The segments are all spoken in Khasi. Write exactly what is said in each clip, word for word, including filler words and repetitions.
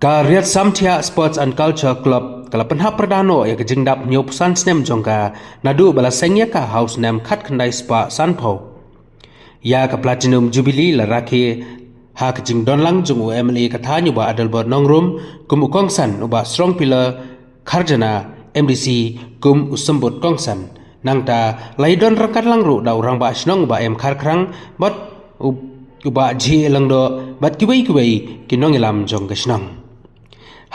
Ka Riat Samthiah Sports and Culture Club ka la pynhap pyrda noh ïa ka jingdap hynñiewphew san snem jong ka naduh ba la seng ïa ka ha u snem khatkhyndai spah sanphew. Ïa ka Platinum Jubilee la rakhe ha ka jingdon lang jong u M L A ka thaiñ u Bah Adelbert Nongrum kum u kongsan, u Bah Srongpila Kharjana M D C kum u symbud kongsan. Nangta la ïadon ryngkat lang ruh da u Rangbah Shnong u Bah M Kharkrang bad u, u Bah J Lyngdoh bad kiwei kiwei ki nongïalam jong ka shnong.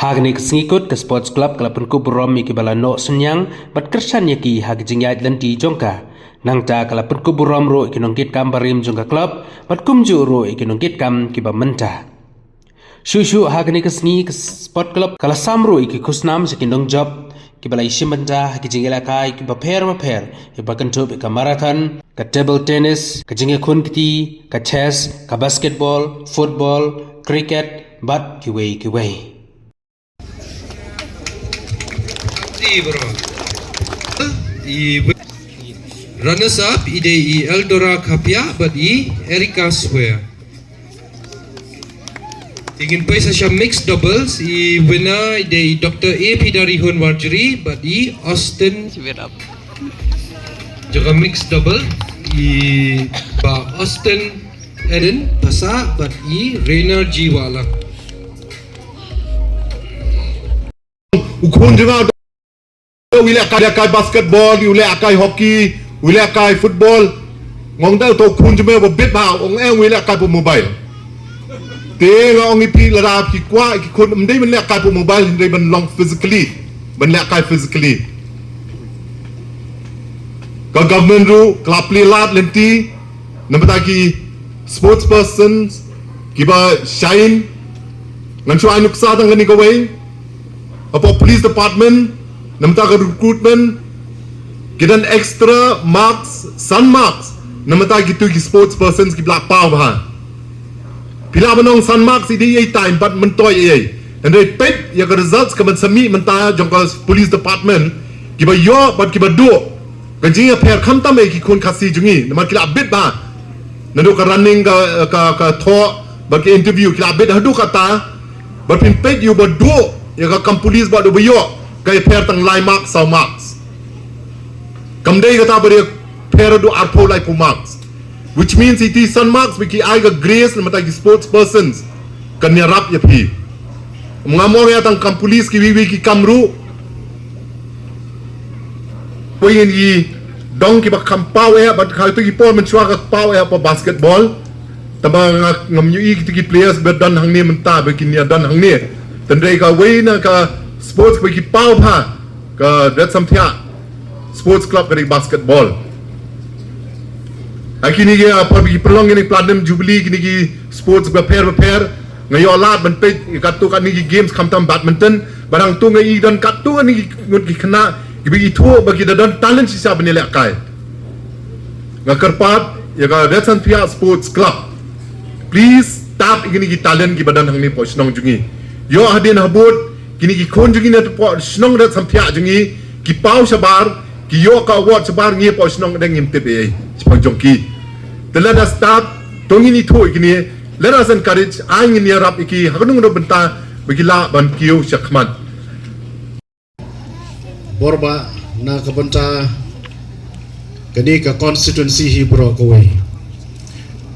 Ha kane ka sngi kut, ka Sports Club ka la pynkup burom ïa kiba la noh synñiang bad kyrshan ïa ki ha ka jingïaid lynti jong ka. Nangta ka la pynkup burom ruh ïa ki nongkitkam barim jong ka club bad kumjuh ruh ïa ki nongkitkam kiba mynta. Shuh shuh ha kane ka sngi, ka Sport Club ka la sam ruh ïa ki khusnam sha ki nongjop kiba la ïashim bynta ha ki jingïalehkai kiba pher bapher, kiba kynthup ïa ka marathon, ka table tennis, ka jingïakhun kti, ka chess, ka basketball, football, cricket bad kiwei kiwei. Runners up i dei i Eldora Khapia bad i Erika Swer. Te ngin poi sa sha mixed doubles, i winner i dei i Doctor A P Darihun Warjri bad i Austin. Jaka mixed double, i Bah Austin Eden Pasa bad i Reiner G Wala. U khun jong nga u lehkai, lehkai basketball, u lehkai hockey, u lehkai football. Nga ong da uto u khun jong me ba bit bha, ong em u lehkai bad mobile. Te nga ong ïa phi, lada phi kwah ki khun, ym dei ban lehkai bad mobile, hynrei ban long physically, ban lehkai physically. Ka government ruh ka la plie lad lynti namar ki sports persons kiba shine. Ngan shu ai nuksa tang kane kawei. Hapoh police department, namar ka recruitment, ki don extra marks, san marks namar kito ki sports persons kiba la paw bha. Phi lah ban ong san marks i dei ei ei, time bad myntoi ei ei. Hynrei peit ïa ka results kaban sa mih mynta jong ka police department, kiba ïoh bad kiba duh. Ka jingïapher khamtam ïa ki khun Khasi jong ngi namar ki la bit bha. Naduh ka running, ka, ka, ka thoh bad ka interview, ki la bit haduh katta. Bad phin peit ïa uba duh ïa ka kam police bad uba ïoh, ka ïapher tang lai marks, saw marks. Kam dei kata ba ïapher haduh arphew laiphew marks. Which means iti san marks ba ki ai ka grace namar ki sports persons, kan ïarap ïa phi. Ngam ong ïa tang kam police, kiwei kiwei ki kam ruh. Poi ngin ïa dong kiba kham paw eh, bad ha kito ki por mynshuwa ka paw eh hapoh basketball. Tangba nga, ngam ïohi kito ki players ba don hangne mynta ba kin ïa don hangne. Hynrei kawei na ka sports ba ki paw bha, ka Riat Samthiah Sports Club ka dei basketball. Ha kine ki, ah, por ba ki pynlong kine Platinum Jubilee, kine ki sports bapher bapher, nga ïoh lad ban peit katto katne ki games, khamtam badminton. Bad hangto nga i don katto katne ki ngut ki khynnah kiba ithuh ba ki da don talent shisha ban ïalehkai. Nga kyrpad ïa ka Riat Samthiah Sports Club, please tap ïa kine ki talent kiba don hangne hapoh shnong jong ngi. Ïoh hadien habud kine ki khun jong ngi na hapoh shnong Riat Samthiah jong ngi ki paw shabar, ki ïoh ka award shabar, ngi hapoh shnong dang ngim tip ei ei shaphang jong ki. Te let us tap, to ngin ithuh ïa kine, let us encourage, ai ngin ïarap ïa ki ha kano kano bynta ba ki lah ban kiew shakhmat. Bor ba na ka bynta kane ka constituency hi baroh kawei.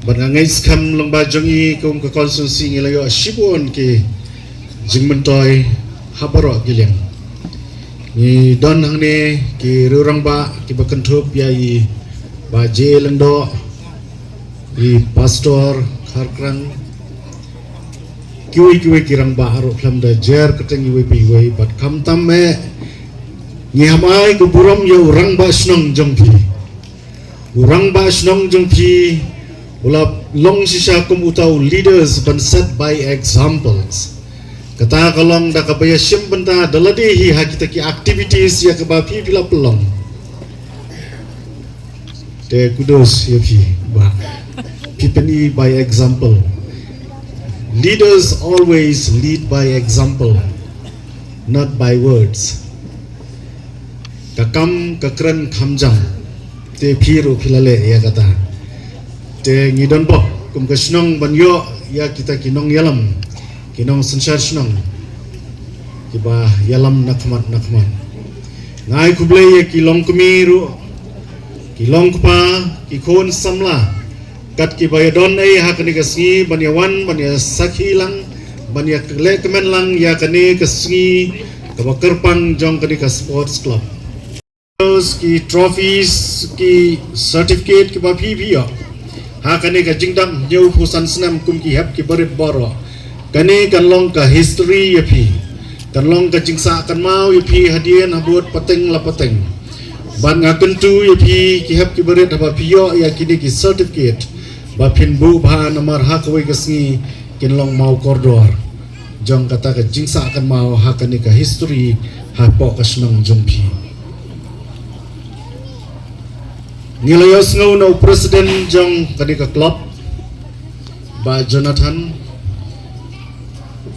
Bad nga ngeit skhem lyngba jong i kum ka constituency ngi la ïoh shibun ki jingmyntoi ha baroh ki liang. Ngi don hangne ki riew rangbah kiba kynthup ïa i Bah J Lyngdoh, i Pastor Kharkrang, kiwei kiwei ki rangbah ruh khlem da jer kyrteng iwei pa iwei, bad khamtam eh ngi ham ai ka burom ïa u rangbah shnong jong phi. U rangbah shnong jong phi u la long shisha kum uta u leaders ban set by examples. Kata ka long da kaba ïashim bynta da lade hi ha kita ki activities ïa kaba phi phi la pynlong. Te kudos ïa phi, Bah. Phi pyni by example. Leaders always lead by example, not by words. Ka kam ka kren kham jam. Te phi ruh phi la leh ïa kata. Te ngi don bok kum ka shnong ban ïoh ïa kita ki nongïalam, ki nongsynshar shnong, Kiba ïalam na khmat na khmat. Nga ai khublei ïa ki longkmie ruh, ki longkpa, ki khun samla, kat kiba ïadon ei ha kane ka sngi ban ïawan, ban ïasakhi lang, ban ïalehkmen lang ïa kane ka sngi kaba kyrpang jong kane ka sports club. Ki trophies, ki certificate kiba phi phi ïoh ha kane ka jingdap hynñiewphew san snem kum ki hep ki barit baroh. Kane kan long ka history ïa phi. Kan long ka jingsah kynmaw ïa phi hadien habud pateng la pateng. Bad nga kyntu ïa phi ki hep ki barit haba phi ïoh ïa kine ki certificate, ba phin buh bha namar ha kawei ka sngi kin long mawkordor jong kata ka jingsah kynmaw ha kane ka history hapoh ka shnong jong phi. Ngi la ïohsngew na u president jong kane ka club, Bah Jonathan,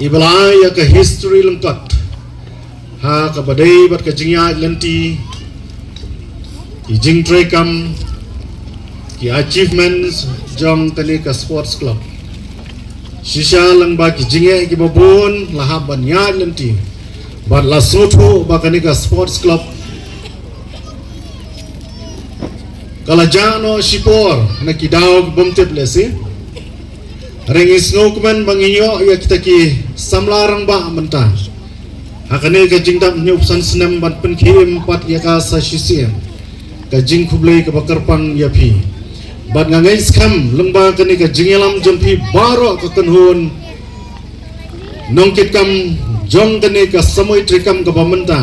iba la ai ïa ka history lyngkot ha kaba dei bad ka jingïaid lynti, ki jingtrei kam, ki achievements jong kane ka sports club. Shisha lang ba ki jingeh kiba bun la hap ban ïaid lynti bad la sngewthuh ba kane ka sports club ka la jah noh shipor na ki daw ki bym tip lehse. Hynrei ngi sngewkmen ba ngi ïoh ïa kita ki samla rangbah mynta ha kane ka jingdap hynñiewphew san snem ban pynkhie im pat ïa ka sa shisien. Ka jingkhublei kaba kyrpang ïa phi. Bad nga ngeit skhem lyngba kane ka jingïalam jong phi baroh ka kynhun nongkitkam jong kane ka samoi treikam kaba mynta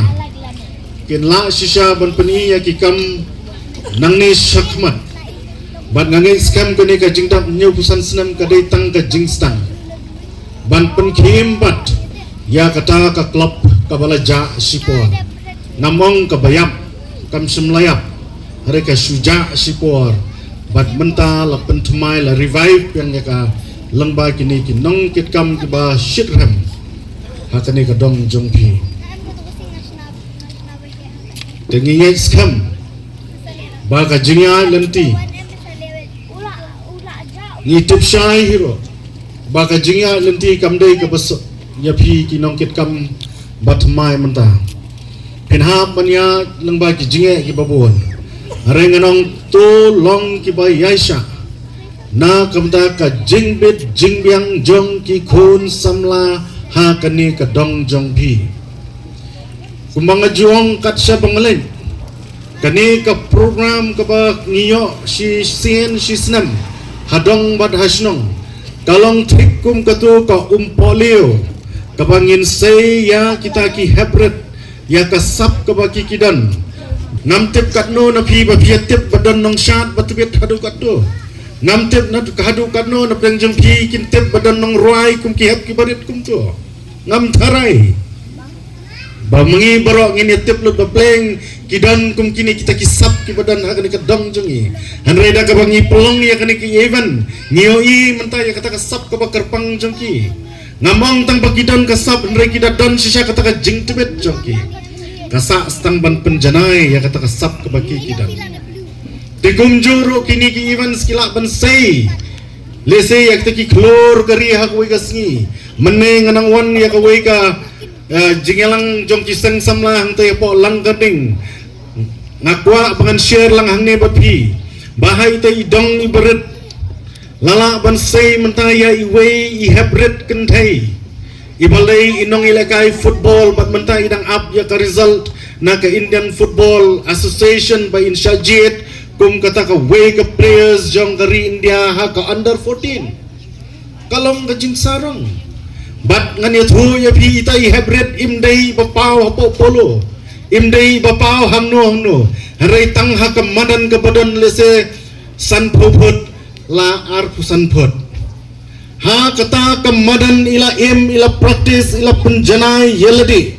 kin lah shisha ban pyni ïa ki kam nangne shakhmat. Bad nga ngeit skhem kane ka jingdap hynñiewphew san snem ka dei tang ka jingsdang ban pynkhie im pat ïa kata ka club kaba la jah shipor. Ngam ong kaba ïap, kam shym la ïap, hynrei ka shu jah shipor. Bad mynta la pynthymmai, la revive biang ïa ka lyngba kine ki nongkitkam kiba shitrhem ha kane ka dong jong phi. Te ngi ngeit skhem ba ka jingïaid lynti, ngi tip shai hi ruh ba ka jingïaid lynti kam dei kaba suk ïa phi ki nongkitkam ba thymmai mynta. Phin hap ban ïaid lyngba ki jingeh kiba bun. Hynrei ngan ong to long kiba ïaishah na ka bynta ka jingbit jingbiang jong ki khun samla ha kane ka dong jong phi. Kumba nga ju ong kat shaba nga leit, kane ka program kaba ngi ïoh shisien shisnem ha dong bad ha shnong ka long thik kum kato ka umpohliew kaba ngin sei ïa kita ki heprit ïa ka sap kaba ki ki don. Ngam tip katno na phi ba phi ïa tip ba don nongshad ba tbit haduh katno. Ngam tip na ka haduh katno na pdeng jong phi kin tip ba don nongrwai kum ki hep ki barit kumto. Ngam tharai ba ma ngi baroh ngin ïa tip lut ba pleng ki don kum kine kita ki sap kiba don ha kane ka dong jong ngi. Hynrei da kaba ngi pynlong ïa kane ka event ngi ïohi mynta ïa kata ka sap kaba kyrpang jong ki. Ngam ong tang ba ki don ka sap hynrei ki da don shisha kata ka jingtbit jong ki. Ka sah tang ban pynjanai ïa kata ka sap kaba ki ki don. Te kumjuh ruh kine ki events ki lah ban sei lehse ïa kita ki khlur ka ri ha kawei ka sngi. Mynne nga nang wan ïa kawei ka, eh, jingïalang jong ki seng samla hangta hapoh Langkyrding. Nga kwah ba ngan share lang hangne bad phi ba ha ita i dong i barit la lah ban sei mynta ïa iwei i heprit kynthei iba lei i nongïalehkai football bad mynta i dang ap ïa ka result na ka Indian Football Association ba in shah jied kum kata kawei ka players jong ka ri India ha ka under fourteen. Ka long ka jingsarong. Bad ngan ïathuh ïa phi ita i heprit im dei ba paw hapoh polo, im dei ba paw hangno hangno. Hynrei tang ha ka madan kaba don lehse sanphew phut la arphew san phut. Ha kata ka madan i la im, i la practice, i la pynjanai ïa lade.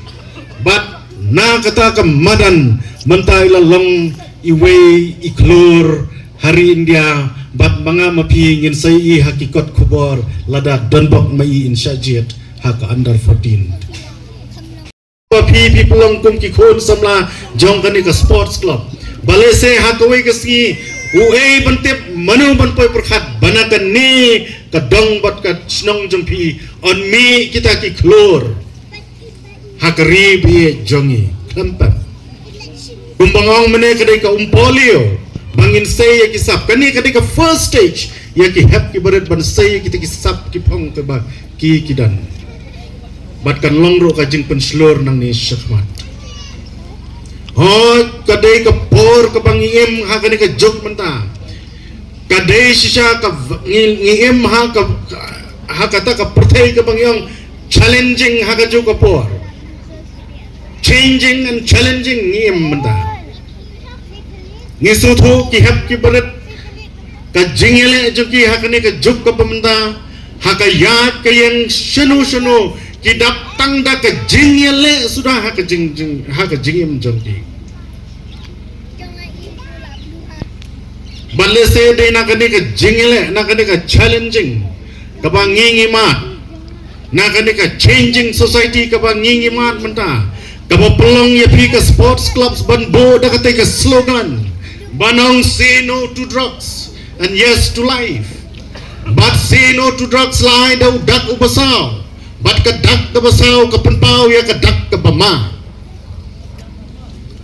Bad na kata ka madan mynta i la long iwei i khlur ha ri India bad ma nga ma phi ngin sa ïohi ha ki kot khubor lada don bok ma i in shah jied ha ka under fourteen. Ba phi phi pynlong kum ki khun samla jong kane ka sports club. Ba lehse ha kawei ka sngi uei ban tip mano ban poi pyrkhat ba na kane ka dong bad ka shnong jong phi yn mih kita ki khlur. ha ka ri ba ïeit jong ngi. Khlem pep. Kumba nga ong mynne, ka dei ka umpolio ba ngin sei ïa ki sap. Kane ka dei ka first stage ïa ki hep ki barit ban sei ïa kita ki sap ki phong kiba ki ki don. Bad kan long ruh ka jingpynshlur nangne shakhmat. Hooid, ka dei ka por kaba ngi im ha kane ka juk mynta. Ka dei shisha ka v-, ngi, ngi im ha ka, ha kata ka pyrthei kaba ngi ong challenging ha kajuh ka por. Changing and challenging ngi im mynta. Ngi sngewthuh ki hep ki barit, ka jingïaleh jong ki ha kane ka juk kaba mynta, ha ka ïaid ka ïeng shano shano, ki dap tang da ka jingïaleh suda ha ka jing, jing, ha ka jingim jong ki. Bad lehse dei na kane ka jingïaleh, na kane ka challenging kaba ngi ngi mad, na kane ka changing society kaba ngi ngi mad mynta, kaba pynlong ïa phi ka sports clubs ban buh da katei ka slogan ban ong, "Say no to drugs and yes to life." Bad say no to drugs la ai da u dak uba saw, bad ka dak kaba saw ka pynpaw ïa ka dak kaba ma.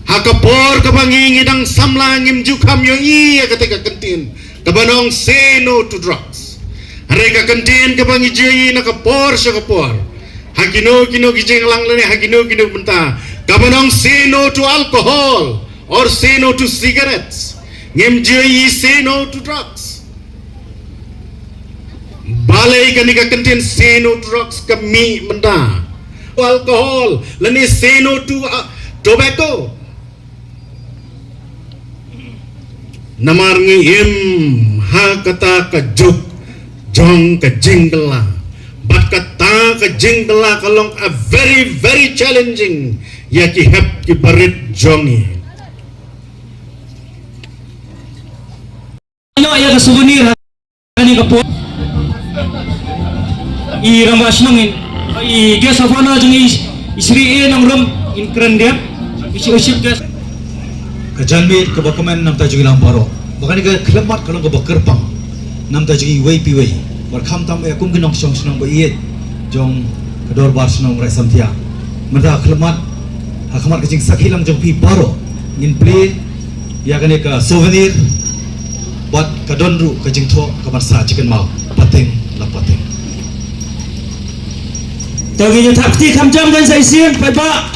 Ha ka por kaba ngi ngi dang samla, ngim ju kham ïohi ïa katei ka kyntien kaba ong, "Say no to drugs." Hynrei ka kyntien kaba ngi ju ïohi na ka por sha ka por, ha kino kino ki jingïalang lane ha kino kino bynta, kaba ong, "Say no to alcohol or say no to cigarettes." Ngim ju ïohi, "Say no to drugs." Balei kane ka kyntien "Say no to drugs" ka mih mynta? Alcohol, lane "Say no to, uh, tobacco." Namar ngi im ha kata ka juk jong ka jingkylla. Bad kata ka jingkylla ka long a very, very challenging ïa ki hep ki barit jong ngi. Ïa ka souvenir ha kane ka por. I rangbah shnong, i guest of honor jong i, i Shri A Nongrum, in kren dep i Chief Guest. Ka janmiet kaba kmen namta jong ngi lang baroh, ba kane ka khyllipmat ka long kaba kyrpang namta jong ngi iwei pa iwei, bad khamtam ïa kum ki nongshong shnong ba ïeit jong ka dorbar shnong Raid Samthiah. Mynta khyllipmat, ha khmat ka jingsakhi lang jong phi baroh, ngin plie ïa kane ka souvenir, bad ka don ruh ka jingthoh kaban sah jingkynmaw pateng la pateng. To ngin ïa thap kti kham jam kan sa isien, paidbah.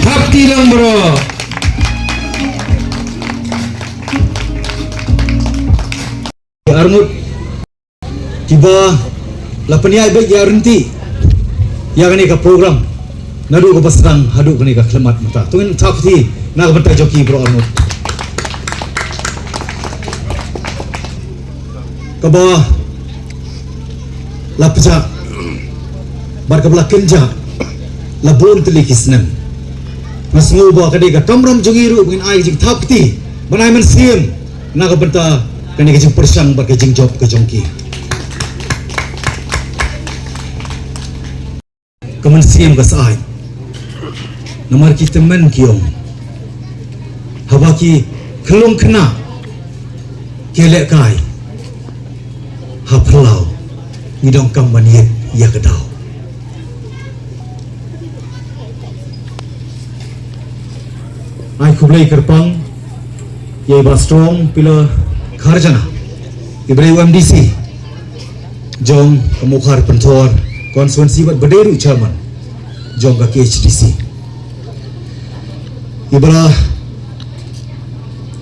Thap kti lang baroh. Arngut kiba la pynïaid beit ïa ryntih ïa kane ka program naduh kaba sdang haduh kane ka khyllipmat mynta. To ngin thap kti na ka bynta jong ki baroh arngut. Kaba la pjah bad kaba la kynjah la bun tylli ki snem. Nga sngew ba ka dei ka kamram jong ngi ruh ba ngin ai ka jingthap kti ban ai mynsiem na ka bynta kane ka jingpyrshang bad ka jingjop ka jong ki. Ka mynsiem ka sah, namar ki tymmen ki ong, haba ki khyllung khynnah ki lehkai ha phyllaw, ngi donkam ban ïit ïa ka daw. Ai khublei kyrpang ïa i Bah Strong Pillar Kharjana, iba dei u M D C jong ka Mawkhar Pynthor constituency bad ba dei ruh chairman jong ka K H D C, iba la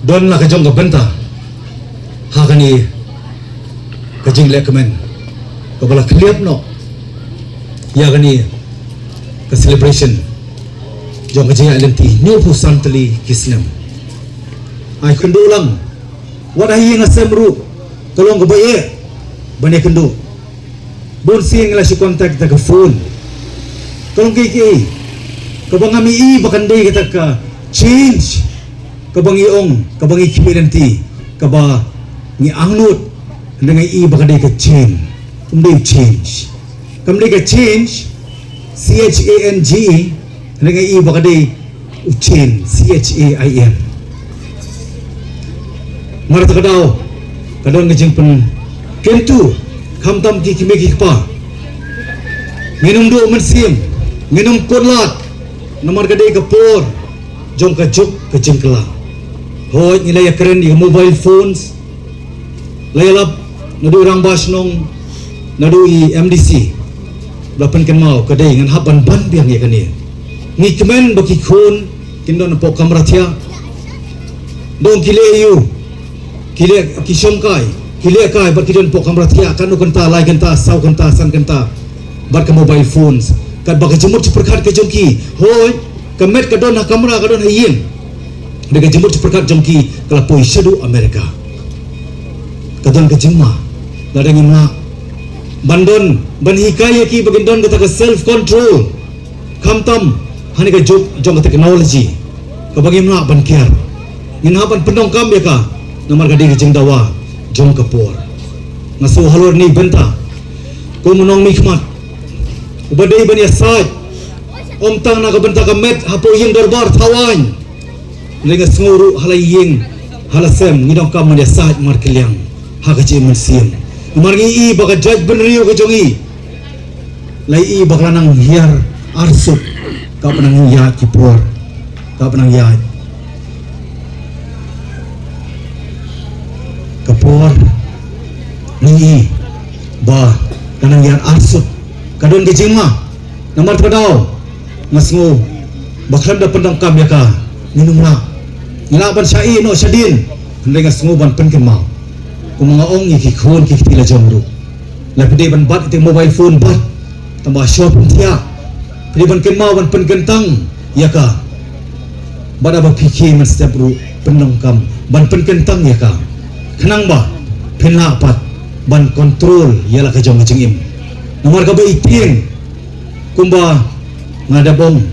don la ka jong ka bynta ha kane ka jingleh kmen kaba la khlieh noh ïa kane ka celebration jong ka jingïaid lynti hynñiewphew san tylli ki snem. Ai kynduh lang, wat ha ïing ha sem ruh ka long kaba eh ban ïakynduh. Bun sien ngi la shu contact da ka phone. Ka long kiei kiei kaba ngam i ba kan dei kata ka change kaba ngi ong, kaba ngi khmih lynti, kaba ngi angnud, hynrei nga i ba ka dei ka change. Kam dei u change. Kam dei ka change, C H A N G E, hynrei nga i ba ka dei u chain, C H A I N. Mar ta ka daw, ka don ka jingpynkyntu, khamtam ki kmie ki kpa. Ngin ym duh mynsiem, ngin ym kut lad, namar ka dei ka por jong ka juk ka jingkylla. Hooid, ngi la ïakren ïa ka mobile phones, la ïalap naduh rangbah shnong, naduh i M D C. La pynkynmaw ka dei ngan hap ban ban biang ïa kane. Ngi kmen ba ki khun kin don hapoh kamra thiah. Dong ki leh aïu, ki leh ki shongkai, ki leh kai bad ki don hapoh kamra thiah, katno kynta, lai kynta, saw kynta, san kynta. Bad ka mobile phones, katba ka jingmut jingpyrkhat ka jong ki, hooid, ka met ka don ha kamra, ka don ha ïing. Hynrei ka jingmut jingpyrkhat jong ki ka la poi shaduh America. Ka don ka jingma, lada ngim lah ban don, ban hikai ïa ki ba kin don kata ka self control. Khamtam ha kane ka juk jong ka technology kaba ngim lah ban kiar, ngin hap ban pyndonkam ïa ka, namar ka dei ka jingdawa jong ka por. Nga sngew halor kane ka bynta, kum u nongmihkhmat uba dei ban ïasaid, ym tang na ka bynta ka met hapoh ïing dorbar thaw aiñ, hynrei nga sngew ruh ha la ïing ha la sem ngi donkam ban ïasaid markylliang ha ka jingim mynsiem. Namar ngi i ba ka jaitbynriew ka jong ngi la i ba ka la nang hiar arsut, ka ba nang ïaid ki por, ka ba nang ïaid ka por, ngi i ba ka nang ïaid arsut. Ka don ka jingma, namar ta ka daw nga sngew ba khlem da pyndonkam ïa ka, ngin ym lah. Ngi lah ban shah ïeh noh shadien, hynrei nga sngew ban pynkynmaw, kum nga ong, ïa ki khun ki kti la jong ruh. Lada phi dei ban bat ïa ka mobile phone, bat, tangba shuwa phin thiah, phi dei ban kynmaw ban pynkyntang ïa ka. Bad haba phi khie mynstep ruh, pyndonkam ban pynkyntang ïa ka, khnang ba phin lah pat ban control ïa la ka jong ka jingim. Namar kaba ïa tieng, kumba nga dep ong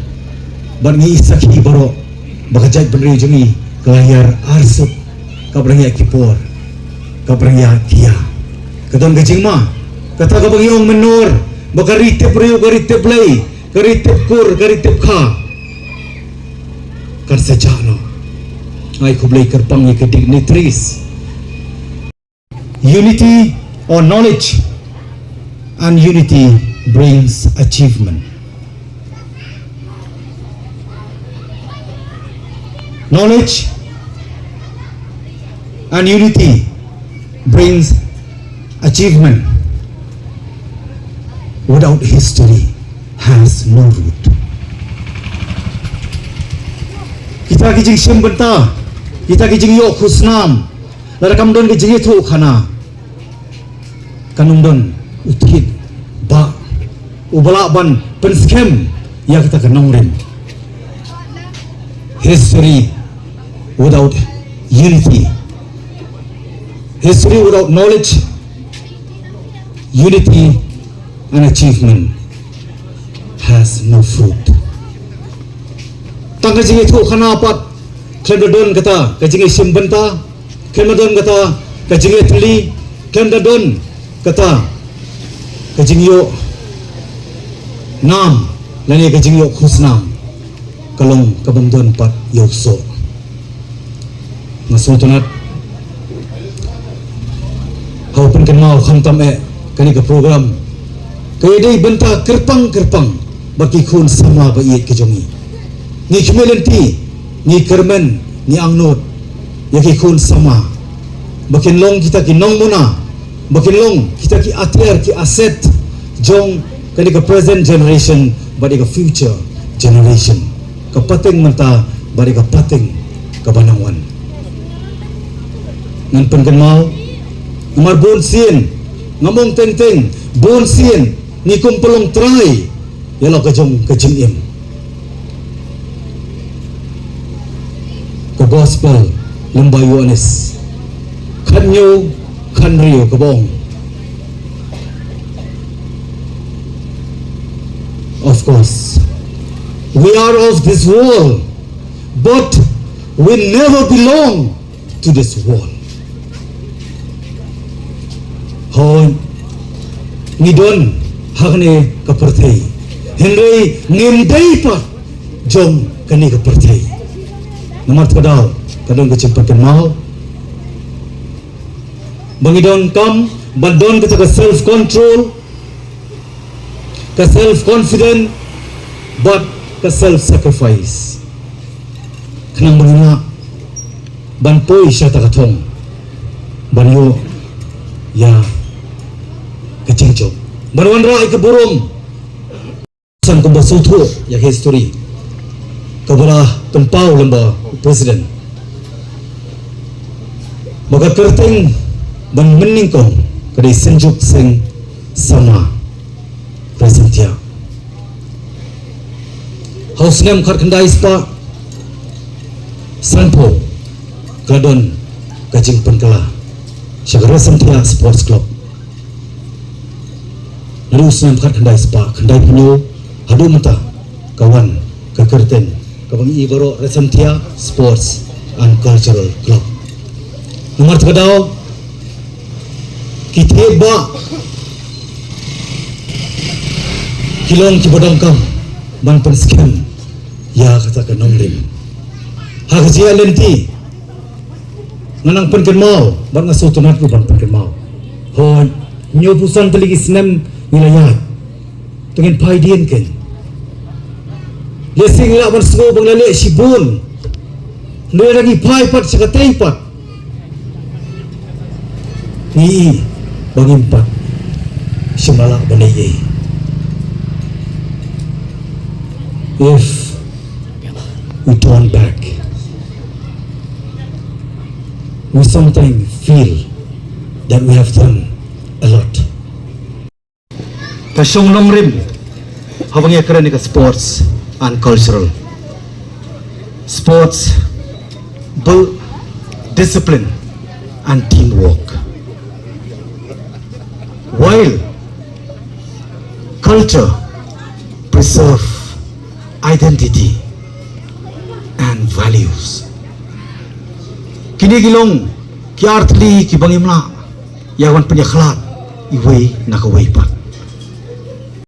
bad ngi i sakhi baroh, ba ka jaitbynriew jong ngi ka la hiar arsut, ka ba nang ïaid ki por, ka ba nang ïaid ki ïa. Ka don ka jingma, kata kaba ngi ong mynno, ba ka ri tip briew, ka ri tip Blei, ka ri tip kur, ka ri tip kha, kan sa jah noh. Ai khublei kyrpang ïa ki dignitaries. Unity or knowledge, and unity brings achievement. Knowledge and unity brings achievement. Without history has no root. Kita ki jingshim bynta, kita ki jingïoh khusnam, lada kam don ki jingïathuh khana, kan ym don u thied ba uba lah ban pynskhem ïa kata ka nongrim. History without unity, history without knowledge, unity and achievement has no fruit. Tang ka jingïathuh khana pat, khlem da don kata ka jingïashim bynta, khlem da don kata ka jingïatylli, khlem da don kata ka jingïoh nam lane ka jingïoh khusnam, ka long ka bym don pat ïa u soh. Nga sngewtynnat ha u pynkynmaw khamtam eh kane ka program ka ïadei bynta kyrpang kyrpang bad ki khun samla ba ïeit ka jong ngi. Ngi khmih lynti, ngi kyrmen, ngi angnud ïa ki khun samla ba kin long kita ki nongmuna, ba kin long kita ki atiar, ki asset jong kane ka present generation bad ïa ka future generation, ka pateng mynta bad ïa ka pateng kaba nang wan. Ngan pynkynmaw, namar bun sien, ngam ong teng teng, bun sien ngi kum pynlong trai ïa la ka jong ka jingim. Ka gospel lyngba u Ïoannis khathynñiew khathynriew kaba ong, of course, we are of this world, but we never belong to this world. Hooid, Ngi don ha kane ka pyrthei, hynrei ngim dei pat jong kane ka pyrthei. Namar kata ka daw ka don ka jingpynkynmaw ba ngi donkam ban don kata ka self control, ka self confident, bad ka self sacrifice. Khnang ba ngin lah ban poi sha kata ka thong ban ïoh ïa ka jingjop, ban wanrah ïa ka burom. San kumba sngewthuh ïa ka history kaba la pynpaw lyngba u president ba ka kyrteng ban mynnyngkong ka dei Synjuk Seng Sama Raisamthiah. Ha u snem khatkhyndai spah sanphew ka la don ka jingpynkylla sha ka Raisamthiah Sports Club. Naduh u snem khatkhyndai spah khyndaiphew haduh mynta ka wan ka kyrteng kaba ngi i baroh Raisamthiah Sports and Cultural Club. Namar kata ka daw ki thied ba ki long kiba donkam ban pynskhem ïa kata ka nongrim. Ha ka jingïaid lynti nga nang pynkynmaw bad nga sngewtynnat ruh ban pynkynmaw. Hooid, hynñiewphew san tylli ki snem ngi la ïaid. Te ngin phai dien kein. Lehse ngi lah ban sngew ba ngi la leh shibun. Hynrei lada ngi phai pat sha katei pat, ngi i ba ngim pat shym la lah ban leh ei ei if we turn back. We sometimes feel that we have done a lot. Ka shong nongrim haba ngi kren ïa ka sports and cultural. Sports build discipline and teamwork, while culture preserve identity and values. Kine ki long ki artylli kiba ngim lah ïa wan pynïakhlad iwei na kawei pat.